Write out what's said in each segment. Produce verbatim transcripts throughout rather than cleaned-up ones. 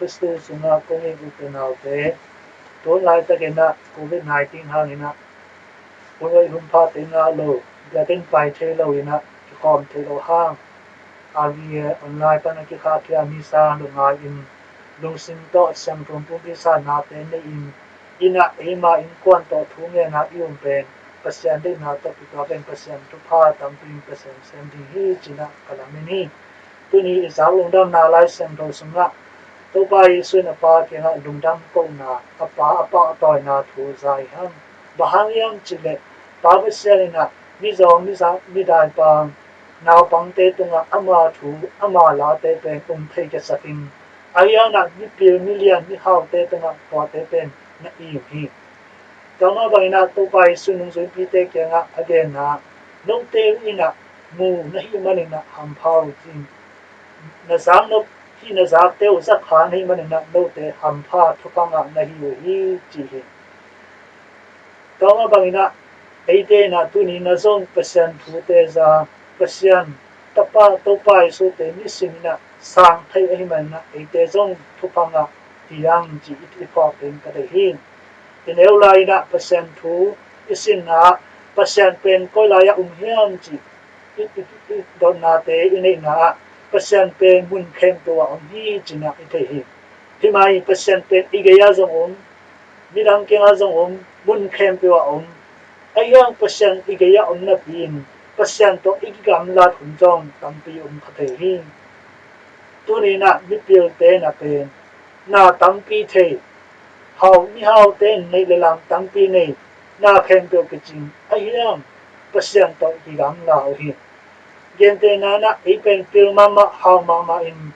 Khristu sungah kong it u te nau te, tun laitakin ah covid nineteen hangin ah hun hoih hun pha te ngah lo, biakinn pai thei lo in ah kikhawm thei lo hang, R V A online pan a kikhahkhia misa lungngai in, lungsim tawh siangtho pumpi sanna te nei in, inn ah eima innkuan tawh thu ngen a i um pen Pasian deihna tawh kituak in Pasian thupha tampi in Pasian sem ding hi ci-in ah ka lamen hi. Tuni i zak lungdamna Lai Siangtho sungah Topa Jesu in a Pa kiangah lungdam kohna, a Pa a pahtawina thu za hi hang. Bang hang hiam cih leh Pa Pasian in ah mizawng, miza-, midaipang, naupangte tungah ama thu, ama late pen um thei kiasak in, ahi hangin ah mipil, milian, mihaute tungah tuate pen na im hi. Tua mah bangin ah Topa Jesu nungzuipite kiangah a genna, note in ah mu na hih manin ah hampha uh ci. Na zaknop, hih na zakte uh zakha na hih manin ah note hampha thupha ngah na hi uh hi ci hi. Tua mah bangin ah eite in ah tuni na zong Pasian thute za, Pasian Tapa Topa Jesu te nisim in ah sang thei ahih manin ah eite zong thupha ngah hi hang ci i, i phawk ding ka deih hi. I neu lai in ah Pasian thu i sinna ah Pasian pen koi lai ah um hiam ci i, i, i dotnate i neihna ah Pasian pen mun khempeuh ah om hi ci-in ah i thei hi. Hih mah hi, Pasian pen i gei ah zong om, midang kiangah zong om, mun khempeuh ah om. Ahi hang Pasian i gei ah om napi in Pasian tawh i kigamlat hun zong tampi om kha thei hi. Tuni in ah mipilte na pen na tampi thei, hau, mihaute in neih le lam tampi nei, na khempeuh kicing, ahi hang Pasian tawh i kigamla uh hi. Gentehna in ah ei pen pil mahmah, hau mahmah in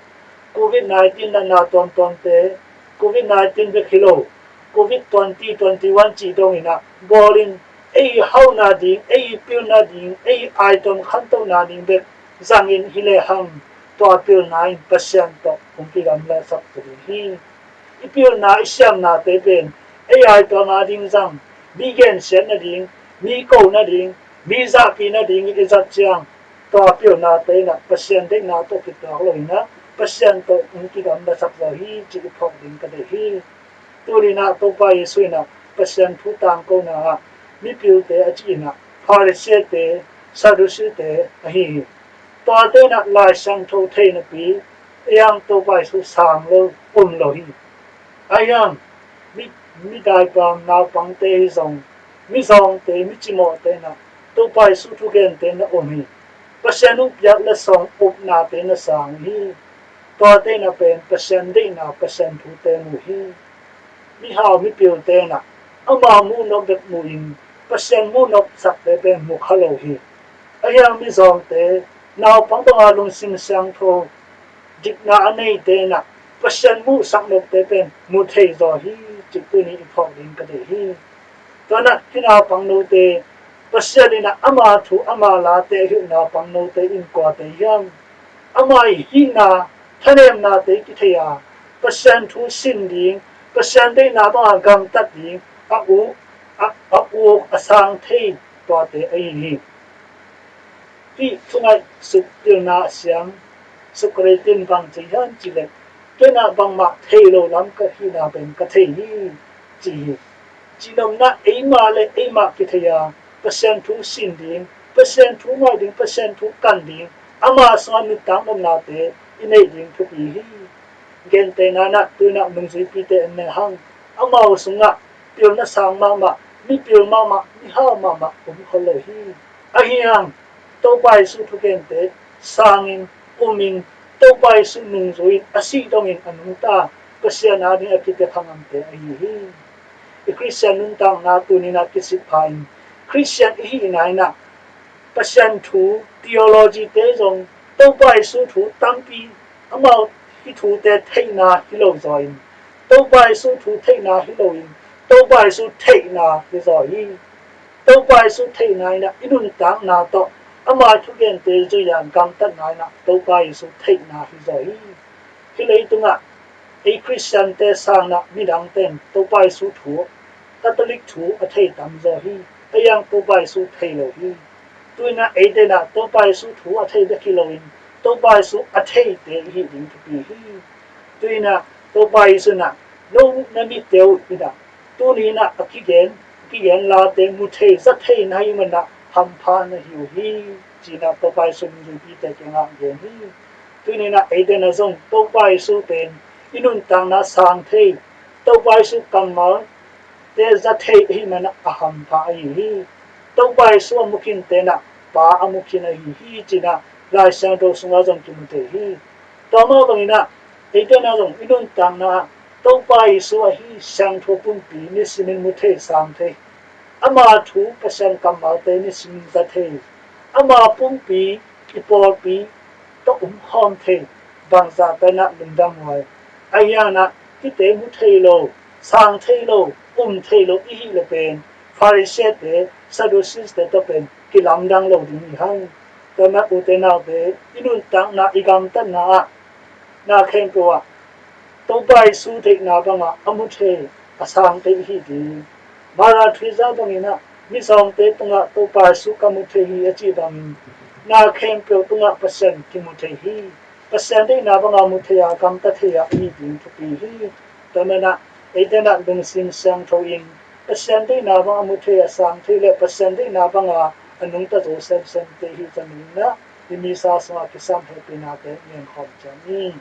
covid nineteen natna tuamtuamte, covid nineteen bek hi lo, covid twenty twenty-one cih dongin ah bawl in ei hauhna ding, ei pilna ding, ei aituam khantohna ding bek zangin hi lehang tua pilna in Pasian tawh hong kigamlasak ding hi. I pilna, i siamnate pen ei aituam a ding zang, mi gensiat nading, mi ko nading, mi zahpih nading i zat ciang tua pilnate in ah Pasian deihna tawh kituak lo in ah Pasian tawh hong kigamlasak zaw hi ci i phawk ding ka deih hi. Tuni in ah Topa Jesu in ah Pasian thu tangkona ah mipilte a cih in ah Pharisee-te, Sadducee-te ahi hi. Tuate in ah Lai Siangtho thei napi, ei hang Topa Jesu sang lo, um lo hi. Ahi hang mi, midaipang naupangte hi zong, mizawngte, micimawhte in ah Topa Jesu thugente na um hi. Pasian hong piak letsong upnate na sang hi. Tuate in ah pen Pasian deihna, Pasian thute mu hi. Mihau mipilte in ah ama muhnop bek mu in Pasian muhnopsakte pen mu kha lo hi. Ahi hang mizawngte, naupang banga lungsim siangtho, dikna a neite in ah Pasian muhsak nopte pen mu thei zaw hi cih tuni i phawk ding ka deih hi. Tua in ah hih naupang note, Pasian in ah ama thu, ama late a hilh naupang note in kuate hiam? Ama i hihna, thanemnate kithei a, Pasian thu sin ding, Pasian deihna banga gamtat ding a uk, a, a uk a sang thei tuate ahi hi. Hih thungaihsut pilna a siam Socrates in bang ci hiam cih leh, ken ah bangmah thei lo lam ka hihna pen ka thei hi, ci hi. Cihnopna, eimah le eimah kithei a, Pasian thu sin ding, Pasian thu ngaih ding, Pasian thu kan ding, ama sungah nuntak nopnate i neih ding thupi hi. Gentehna in ah tu in ah nungzuipite en lehang, amau sungah pilna sang mahmah, mipil mahmah, mihau mahmah om khol lo hi. Ahi hang Topa Jesu thugente sangin, umin, Topa Jesu nungzuiin, a sih dongin a nungta Pasian ading a kipia khangamte ahi hi. I Khristian nuntakna tuni in ah kisitpha in, Khristian i hihna in ah Pasian thu, theology-te zong, Topa Jesu thu tampi, amau hih thute theihna hi lo zaw in, Topa Jesu thu theihna hi lo in, Topa Jesu theihna hi zaw hi. Topa Jesu theihna in ah i nuntakna tawh ama thugente zui a gamtatna in ah Topa Jesu theihna hi zaw hi. Hih leitungah ei Khristiante sangin ah midangte in Topa Jesu thu, Catholic thu a thei tamzaw hi. Ahi hang Topa Jesu thei lo hi. Tu in ah eite in ah Topa Jesu thu a thei bek hi loin Topa Jesu a theite i hih ding thupi hi. Tu in ah Topa Jesu in ah, no na mite uh in ah, tuni in ah a kigen, a kigen late mu thei, za thei na hih manin ah hampha na hi uh hi, ci-in ah Topa Jesu mizawngpite kiangah gen hi. Tuni in ah eite in ah zong Topa Jesu pen i nuntakna sang thei, Topa Jesu kammal te za thei ahih manin ah a hampha ahi hi. Topa Jesu a mu khinte in ah Pa a mu khin ahi hi, ci-in ah Lai Siangtho sungah zong kimu thei hi. Tua mah bangin ah eite in ah zong i nuntakna ah Topa Jesu ahi siangtho pumpi nisimin mu thei, sang thei, ama thu, Pasian kammalte nisimin za thei, ama pumpi, i pawlpi tawh um khawm thei, bangzah ta in ah lungdam huai. Ahi hangin ah hihte mu thei lo, sang thei lo, um thei lo i hih leh pen Pharisee-te, Sadducee-te tawh pen kilamdang lo ding hi hang. Tua manin ute naute, i nuntakna, i gamtatna ah, na khempeuh ah Topa Jesu theihna bangah a mu thei, a sang thei i hih ding. Mother Teresa bangin ah mizawngte tungah Topa Jesu ka mu thei hi a cih bangin na khempeuh tungah Pasian kimu thei hi. Pasian deihna bangah mu thei a, gamta thei a i hih ding thupi hi. Tua manin ah eite in ah lungsim siangtho in Pasian deihna bangah mu thei, a sang thei leh Pasian deihna bangah a nungta zo semsemte hi zongin ah i misa sungah kisam hehpihnate ngen khawm ciat ni.